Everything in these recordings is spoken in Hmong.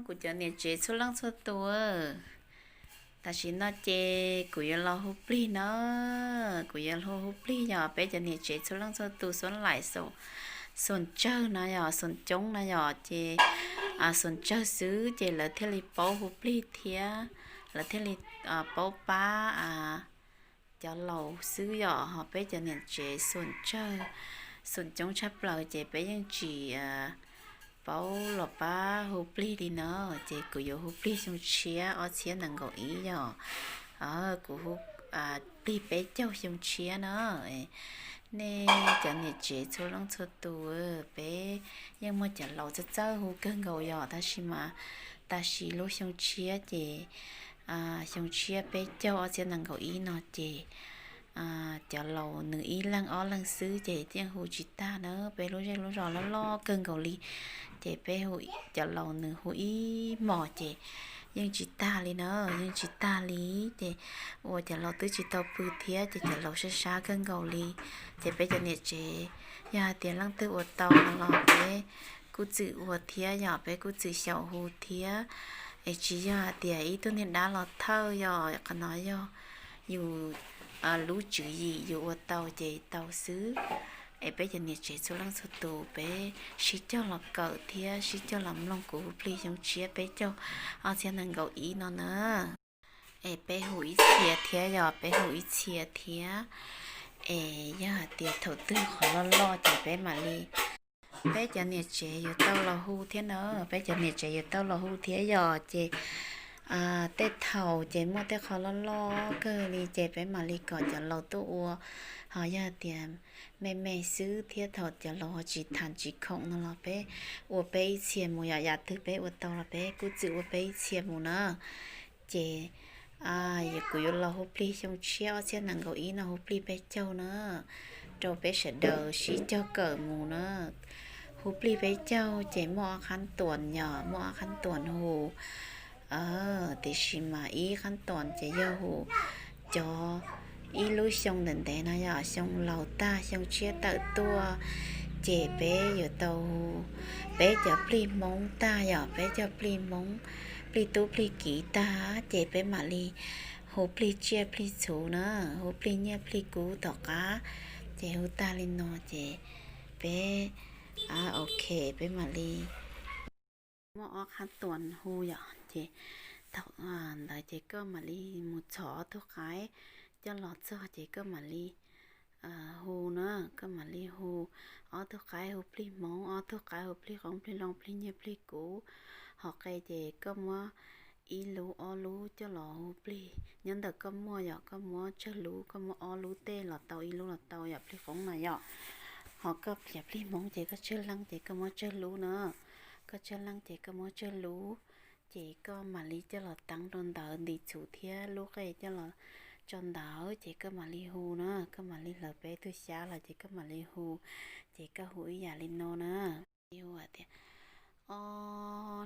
Kuv cov niam tsev txhua leej txhua tus, tam sim no ces kuv yuav los hu plig na. Kuv yuav hu hu plig yog peb cov niam tsev txhua leej txhua tus, xuv laim, xuv tsawg no yog xuv coob no yog ces xuv tsawg xwb ces lawv thiaj li paub hu plig thiab lawv thiaj li paub pab cov laus xwb yom. Ho peb cov niam tsev xuv tsawg, xuv coob tshaj plaws ces peb yeej tsis paub los pab hu plig li na. Ces kuv yuav hu plig xyoo tshiab ob txhiab nees nkaum ib yog kuv hu plig peb caug xyoo tshiab na. Nej cov niam tsev txhua leej txhua tus, peb yeej muaj cov laus txawj txawj hu kawg nkaus yom, tab sis mas tam sim lub xyoo tshiab ces xyoo tshiab peb caug ob txhiab nees nkaum ib no ces cov laus nws ib leeg ob leeg xwb ces yeej hu tsis tag na. Peb lub zej lub zos loj loj kawg nkaus li ces peb hu, cov laus nws hu ib hmos ces yeej tsis tag li na, yeej tsis tag li. Ces ua cov laus twb tsis tau pw thiab ces cov laus sab sab kawg nkaus li. Ces peb cov niam tsev yog hais tias leej twg ua tau no los peb kuj txwm ua thiab yog peb kuj txwm xyaum hu thiab. Es tsis yog hais tias ib tug niag dab los thawj yog qhov no yog yus lub tswv yim yus ua tau ces tau xwb. Es peb cov niam tsev txhua leej txhua tus peb sib cog los kawm thiab sib cog los mloog kuv hu plig xyoo tshiab peb caug ob txhiab nees nkaum ib no na. Es peb hu ib txhia thiab yog peb hu ib txhia thiab. Es yog hais tias thaum twg qhov loj loj ces peb mam li, peb cov niam tsev yuav tau los hu thiab na, peb cov niam tsev yuav tau los hu thiab yog ces tej thaum ces muaj tej qhov loj loj kawg li ces peb mam li kom cov laus tuaj ua. Ho yog tias me me xwb thiab thaum cov laus ho tsis tham tsis khoom no los peb ua peb ib txhia mus yom, yam twg peb ua tau los peb kuj txwm ua peb ib txhia mus na. Ces kuv yuav los hu plig xyoo tshiab ob txhiab nees nkaum ib no hu plig peb caug na, rau peb sawv daws sib cog kawm mus na. Hu plig peb caug ces muaj ob qhab tuas yog muaj ob qhab tuas hu, tiam sis mas ib qhab tuas ces yog hu cov ib lub xyoo ntawm ntev no yog xyoo laus tag xyoo tshiab tawm tuaj, ces peb yuav tau hu peb cov plig Hmoob tag yog peb cov plig Hmoob, plig tub plig kiv tag ces peb mam li hu plig tsiaj plig txhu na, hu plig nyiaj plig kub tom qab. Ces hu tag li no ces peb, ok, peb mam li muaj ob qhab tuas hu yom, ces thaum ntawd ces koj mam li mus txhom ob tug qaib coj los txog ces koj mam li hu na, koj mam li hu ob tug qaib hu plig Hmoob, ob tug qaib hu plig qoob plig loo plig nyiaj plig kub. Ho qe ces koj muab ib lub ob lub coj los hu plig nyob ntawm koj muaj yom, koj muab tsawg lub koj muab ob lub tej los tau ib lub los tau yom, plig qoob no yom. Ho koj yog plig Hmoob ces koj tsawg leej ces koj muab tsawg lub na, koj tsawg leej ces koj muab tsawg lub. Ces koj mam li coj los teeb rau ntawd ntim txhuv thiab lub qe coj los tso ntawd ces koj mam li hu na, koj mam li hlawv peb tug xyab los ces koj mam li hu. Ces koj hu ib yam li no na. Hu tias, o,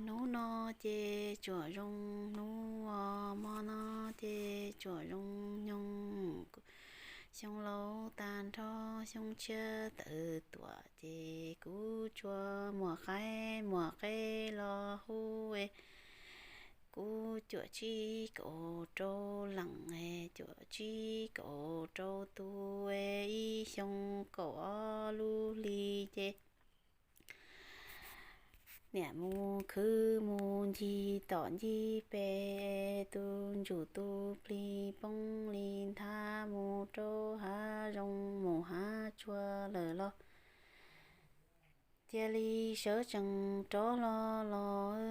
hnub no ces tsuam zoo hnub, o, hmo no ces tsuam zoo nyoog, xyoo laus tag nrho xyoo tshiab tawm tuaj ces kuv tsuas muam qaib muam qe los hu es kuv cuam tsib kaum rau leej es cuam tsib kaum rau tus es ib xyoo kaum ob lub hli ces niam mus khwv mus ncig tom ncig pes, tus ntsuj tus plig poob li nthav mus rau hav zoov mus hav tsuag lawm los cia li sawv tsees rov hlo los.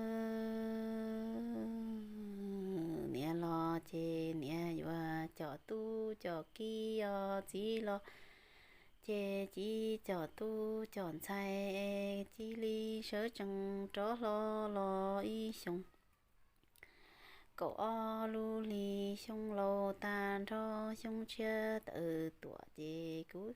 Niam los ces niam yuav com tub com kiv os, txiv los ces txiv com tub com ntxhais es cia li sawv tsees rov hlo los ib xyoo kaum ob lub hli, xyoo laus tag nrho xyoo tshiab tawm tuaj ces kuv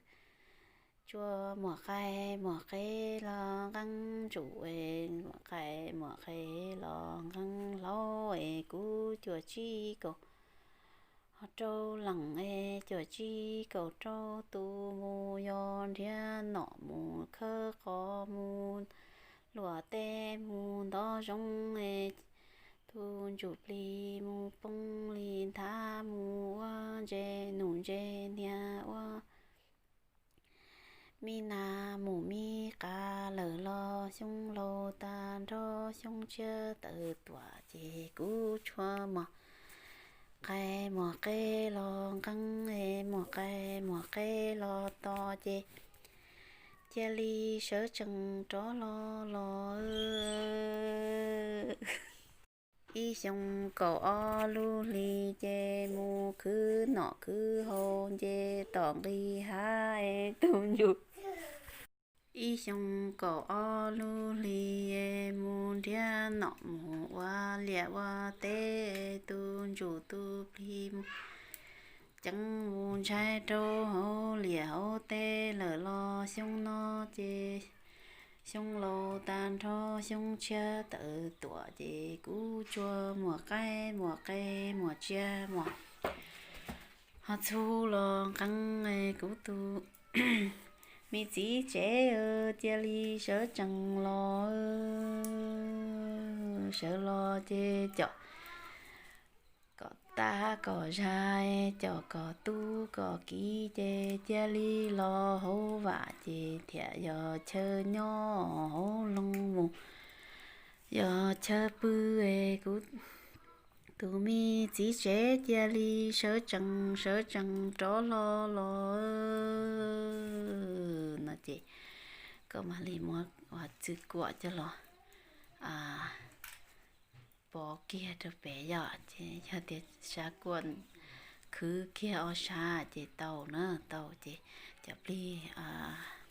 tsuas muam qaib muam qe los nqeeb ntsuj es muam qaib muam qe los nqeeb hlaub es kuv cuam tsib kaum rau leej es cuam tsib kaum rau tus mus yos nrhiav nom mus khawb qos mus luam tej mus ntov zoov, tus ntsuj plig mus poob li nthav, mus ua ntses num ntses hniav, ua me nas mus me qav lawm los xyoo laus tag nrho xyoo tshiab tawm tuam ces kuv tsuas muag qai muag qe los nqeeb, muag qai muag qe los to ces cia li sawv tsees rov los los. Ib xyoo kaum ob lub hli ces mus khwv nom khwv haus nce tom nqis hav es tus ntsuj. Ib xyoo kaum ob lub hli es mus nrhiav nom mus ua liaj ua teb, tus ntsuj tus plig mus ceev mus ntshai rau hauv liaj hauv teb lawm los xyoo no ces xyoo laus tag nrho xyoo tshiab tawm tuam ces kuv tsuas muag qaib muag qe muag tsiaj muag ho txhuv los nqeeb, kuv tus me txiv tsev cia li sawv tsees los. Sawv los ces com kom tag kom zag, com kom tub kom kiv ces cia li los hauv vam ces thiaj yog chaw nyob hauv loog mus yog chaw pw es kuv tus me txiv tsev cia li sawv tsees sawv tsees rov hlo los no ces koj mam li muab ua txwj kuam coj los pov kiag rau pem yom, ces yog tias sab kuam khwv kiag ob sab ces tau na, tau ces cov plig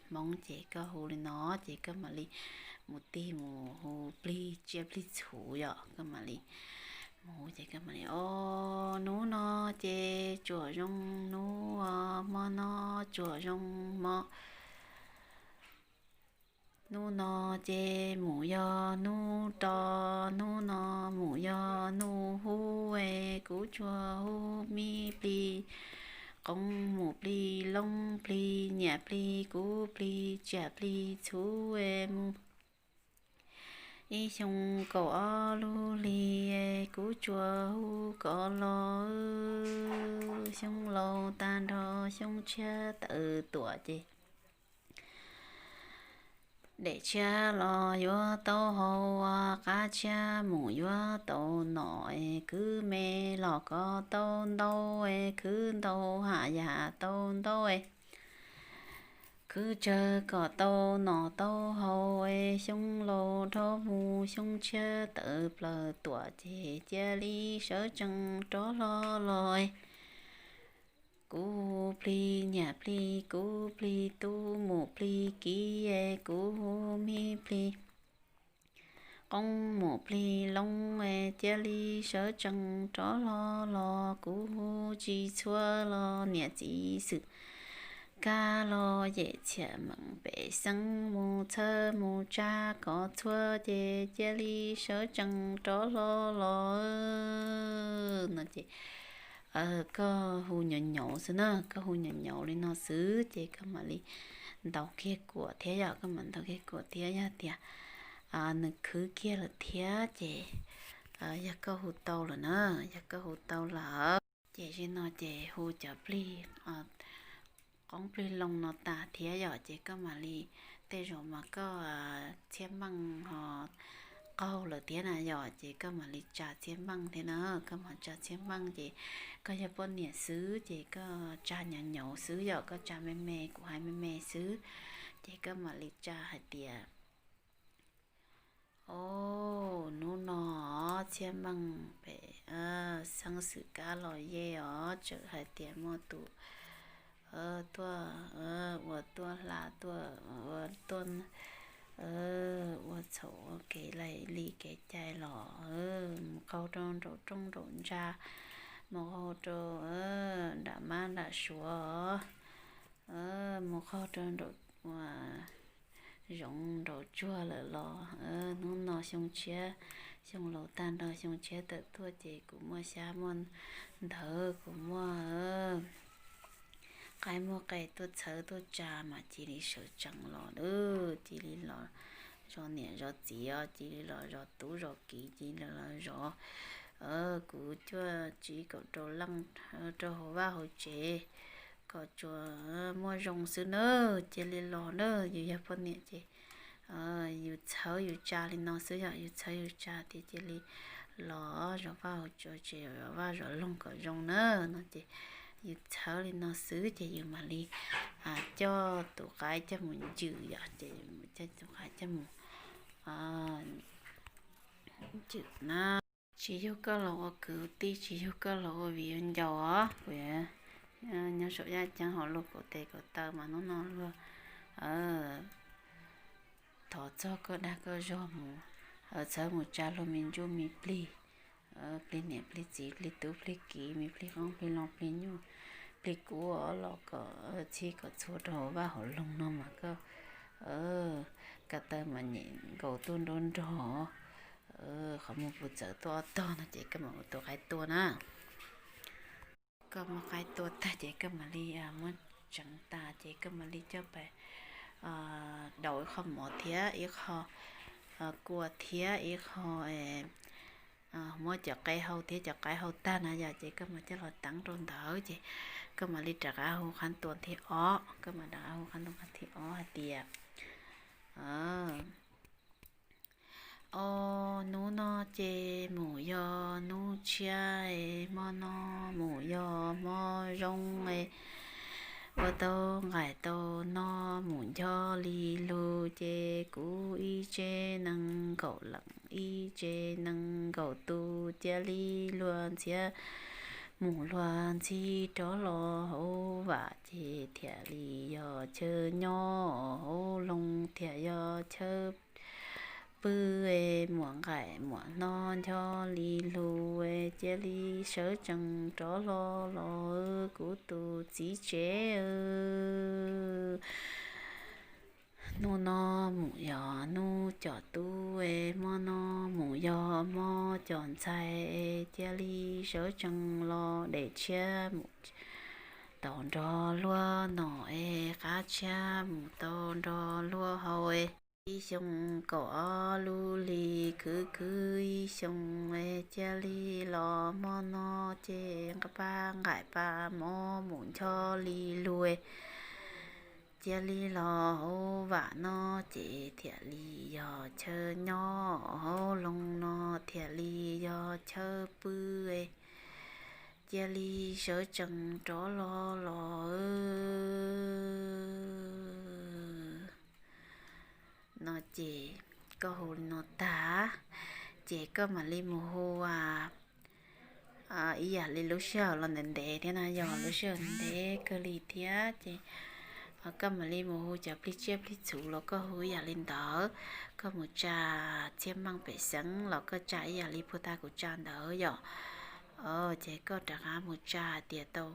hmoov ces koj hu li no ces koj mam li mus tig mus hu plig tsiaj plig txhu yom, koj mam li mus hu ces koj mam li o, hnub no ces tsuam zoo hnub, hmo no tsuam zoo hmo. Hnub no ces mus yog hnub to, hnub no mus yog hnub hub es kuv tsuas hu me plig qoob mus plig loob plig nyiam plig kub plig tsiaj plig txhu es mus. Ib xyoo kaum ob lub hli es kuv tsuas hu kom los xyoo laus tag nrho xyoo tshiab tawm tuam ces dej tshiab los yuav tau haus, qab tshiab mus yuav tau nom es khwv me los kom tau ntau es khwv ntau ham yam tau ntau es khwv tsawg kom tau nom tau haus es xyoo laus dhau mus xyoo tshiab tawm plaws tuam ces cia li sawv tsees rov hlo los es kuv hu plig nyiam plig kub plig tub mus plig kiv es kuv hu me plig qoob mus plig loob es cia li sawv tsees rov hlo los kuv hu tsis txhua los niam txiv xwm kab los yem txhiam meem pem xeeb mus txhawb mus tsa kom txhua ces cia li sawv tsees rov hlo los no ces koj hu nyuam nyauv xwb na, koj hu nyuam nyauv li no xwb ces koj mam li ntaus kiag kuam thiab yom, koj mam ntaus kiag kuam thiab yog tias nws khwv kiag lawm thiab ces yog koj hu tau lawm na, yog koj hu tau lawm ces zim no ces hu cov plig qoob plig loo no tas thiab yom ces koj mam li, tej zaum mas koj txhiab meej ho qaug lawm thiab na yom ces koj mam li tsa txhiab meej thiab na, koj mam tsa txhiab meej ces koj yog poj niam xwb ces koj tsa nyuam nyauv xwb yom, koj tsa me me, kuv hais me me xwb ces koj mam li tsa hais tias o, hnub no txhiab meej pem xeeb xwm kab los yej os, tseem hais tias muaj tus tuaj ua tuaj hla tuaj ua tuaj ua txhaum ua kev laij li kev cai los mus qaug rau nraum rooj nraum ntsa, mus qaug rau nram mab nram suav, mus qaug rau nraum zoov nraum tsuag lawm los hnub no xyoo tshiab, xyoo laus tag nrho xyoo tshiab tawm tuaj ces kuv muaj xyab muaj ntawv, kuv muaj qaib muaj qe tuaj txhawb tuaj tsa mas cia li sawv tsees los lawm, cia li los zov niam zov txiv os, cia li los zov tub zov kiv, cia li los zov kuv cuaj tsib kaum rau leej rau hauv vaj hauv tsev, kom tsuas muaj zoo xwb nawb, cia li los nawb. Yus yog poj niam ces yus txhawb yus tsa li no xwb yom, yus txhawb yus tsa tias cia li los zov vaj hauv tsev, zov vaj zov loog kom zoo na no ces yus txhawb li no xwb ces yus mam li coj tus qaib coj mus ncwm yom, ces yus coj tus qaib coj mus ncwm na. Tsis yug koj los ua kwv tij, tsis yug koj los ua viv ua ncaus os. Kuv nyob saum yaj ceeb hauv luag kaum tes kaum taw mas hnub no luag thov txog koj dag koj zog mus, txhawb mus tsa luag me ntsuj me plig, plig niam plig txiv, plig tub plig kiv, me plig qoob plig loo, plig nyuj plig kub los kom txhij kom txhua rau hauv vaj hauv loog no mas koj ko taw mas nyem nkaus tuaj nruab nrog. Qhov muag puas txawv tuaj ob tog no ces koj mam ua tus qaib tua na. Koj muab qaib tua tag ces koj mam li muab tseev tas ces koj mam li coj pais daus ib qho mov thiab ib qho kua thiab ib qho, muab cov qe hau thiab cov qaib hau tag na yom, ces koj mam coj los teev rau ntawd ces koj mam li rov qab hu qhab tua thib ob, koj mam rov qab hu qhab tua thib ob hais tias o, hnub no ces mus yog hnub tshiab, hmo no mus yog hmo zoo, ua tau nqaim tau no mus nco li lug ces kuv ib tse nees nkaum leej ib tse nees nkaum tus cia li luag ntxhiab mus luag ntxhi rov los hauv vam ces thiaj li yog chaw nyob hauv loog thiaj yog chaw pw, muam nqaim muam no nco li lug cia li sawv tsees rov los los kuv tus txiv tsev. Hnub no mus yog hnub cov tub, hmo no mus yog hmo cov ntxhais, cia li sawv tsees los dej tshiab mus tau nrog luag noj es qab tshiab mus tau nrog luag haus. Ib xyoo kaum ob lub hlis khwv khwv ib xyoo, cia li los hmo no ces pab nqaim pab mob mus ncho li lug, cia li los hauv vam no ces thiaj li yog chaw nyob, hauv loog no thiaj li yog chaw pw, cia li sawv tsees rov los los no ces koj hu li no tag ces koj mam li mus hu ib yam li lub sij hawm los ntev ntev thiab na, yog lub sij hawm ntev kawg li thiab ces koj mam li mus hu cov plig tsiaj plig txhu los koj hu ib yam li ntawd, koj mus tsa txhiaj meej pem xeeb los koj tsa ib yam li puag ta kuv tsa ntawd yom. Ces koj rov qab mus tsa hais tias tau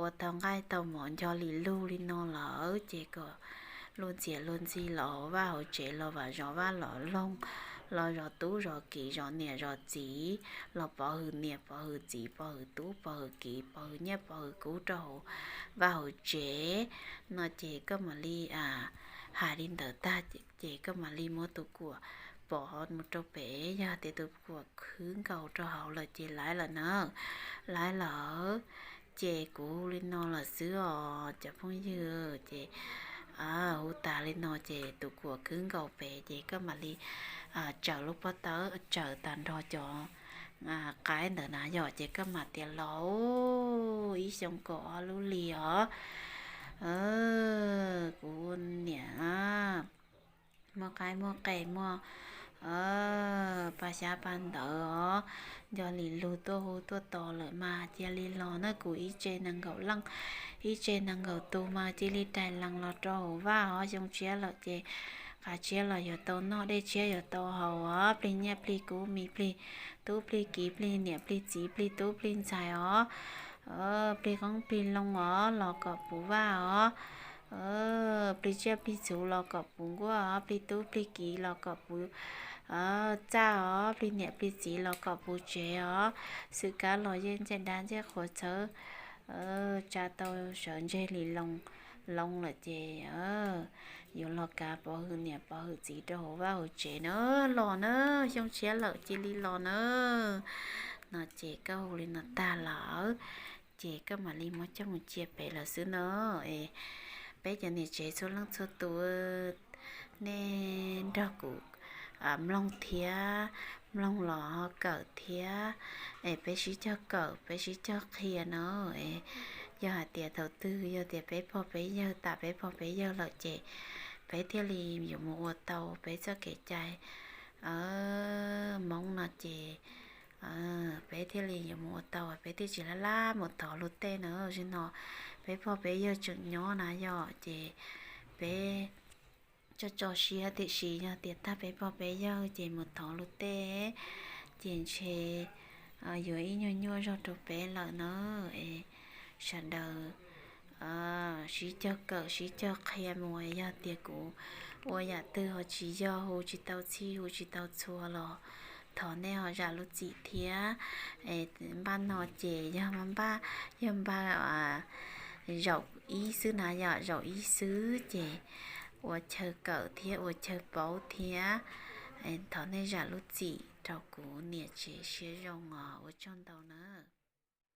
ua tau nqaij tau mov ncho li lug li no lawm ces kom luag ntxhiab luag ntxhi los hauv vaj hauv tsev los vam zov vaj los loog, los zov tub zov kiv zov niam zov txiv, los pov hwm niam pov hwm txiv pov hwm tub pov hwm kiv pov hwm nyiaj pov hwm kub rau hauv vaj hauv tsev no ces koj mam li hais li ntawd tag ces koj mam li muab tus kuam pov mus rau pem, yog tias tus kuam khwv nkaus rau hauv lawm ces laiv lawm na, laiv lawm. Ces kuv hu li no lawm xwb os cov phooj ywg, ces hu tas li no ces tus kuam khwv nkaus pem ces koj mam li tsaws lub pob tawb tsaws tag nrho cov qaib ntawd na yom, ces koj mam tias los ib xyoo kaum ob lub hlis os, kuv niam muaj qaib muaj qe muaj pa xyab pa ntawv os, nco li lug tuaj hu tuaj tos lawm mas cia li los na, kuv ib tse nees nkaum leej, ib tse nees nkaum tus mas cia li rais lees los rau hauv vaj os, xyoo tshiab lawm ces qab tshiab los yuav tau noj dej tshiab yuav tau haus os, plig nyiaj plig kub mi plig tub plig kiv plig niam plig txiv plig tub plig ntxhais os, plig qoob plig loo os los kom puv vaj os, plig tsiaj plig txhu los kom puv nkuaj os, plig tub plig kiv los kom puv txaj os, plig niam plig txiv los kom puv tsev os, xwm kab los yeej ncej dab ncej qhuav txhawb tsa tau sawv ntseg li loo loo lawm ces yuav los kav pov hwm niam pov hwm txiv rau hauv vaj hauv tsev na, los na, xyoo tshiab lawm cia li los na. No ces koj hu li no tag lawm ces koj mam li muab coj mus cia pem lawm xwb no. Es peb cov niam tsev txhua leej txhua tus, nej nrog kuv mloog thiab, mloog los ho kawm thiab, es peb sib cog kawm peb sib cog qhia no. Yog hais tias thaum twg yog tias peb pog peb yawg tas peb pog peb yawg lawm ces peb thiaj li yuav mus ua tau peb txoj kev cai Hmoob no ces peb thiaj li yuav mus ua tau, peb thiaj tsis laj laj mus thov luag tej na. Zaum no peb pog peb yawg tseem nyob na yom, ces peb tso tso siab, tiam sis yog tias tag peb pog peb yawg ces mus thov luag tej ces ntshe yuav ib nyuag nyuaj zog rau peb lawm na. Sawv daws sib cog kawm sib cog qhia mus, yog tias kuv ua yam twg ho tsis yog, hu tsis tau txhij hu tsis tau txhua los thov nej ho zam lub txim thiab. Npaj no ces yog npaj, yog npaj zaum ib xwb na yom, zaum ib xwb ces ua chaw kawm thiab ua chaw paub thiab. Thov nej zam lub txim rau kuv niam tsev siab zoo os, ua tsaug ntau na.